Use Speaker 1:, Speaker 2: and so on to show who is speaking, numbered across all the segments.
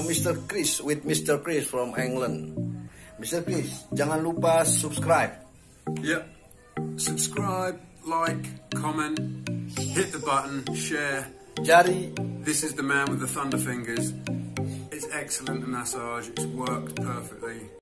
Speaker 1: Mr. Chris with Mr. Chris from England. Mr. Chris, jangan lupa subscribe.
Speaker 2: Yep. Subscribe, like, comment, hit the button, share.
Speaker 1: Jari.
Speaker 2: This is the man with the thunder fingers. It's excellent to massage. It's worked perfectly.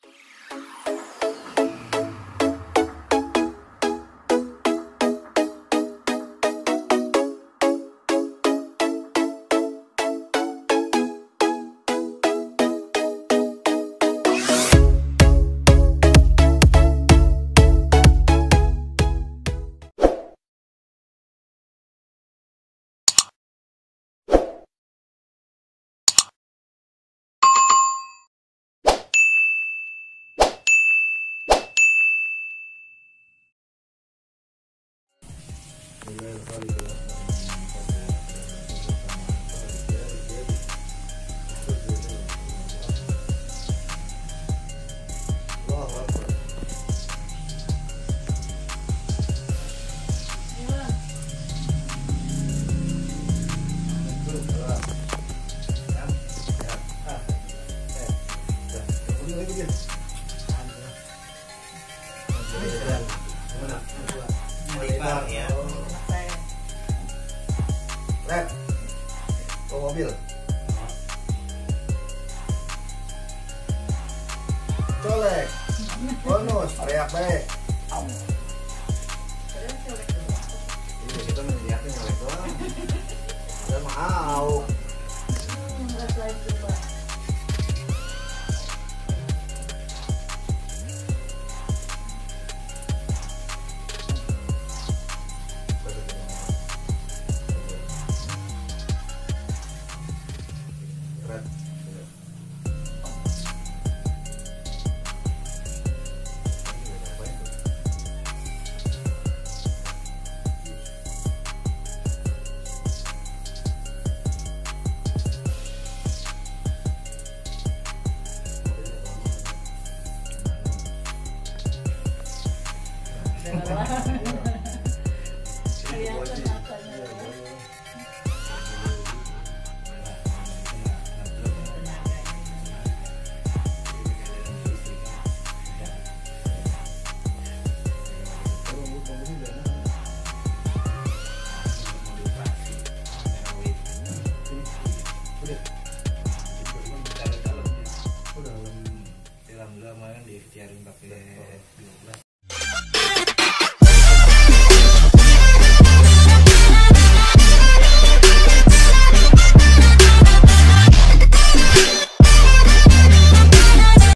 Speaker 1: Red, ke mobil. Colek, bonus, teriak baik. Ini kita ngeliatnya nyolek doang. Udah mau.
Speaker 3: Alhamdulillah kemarin diikhtiarin pakai 12.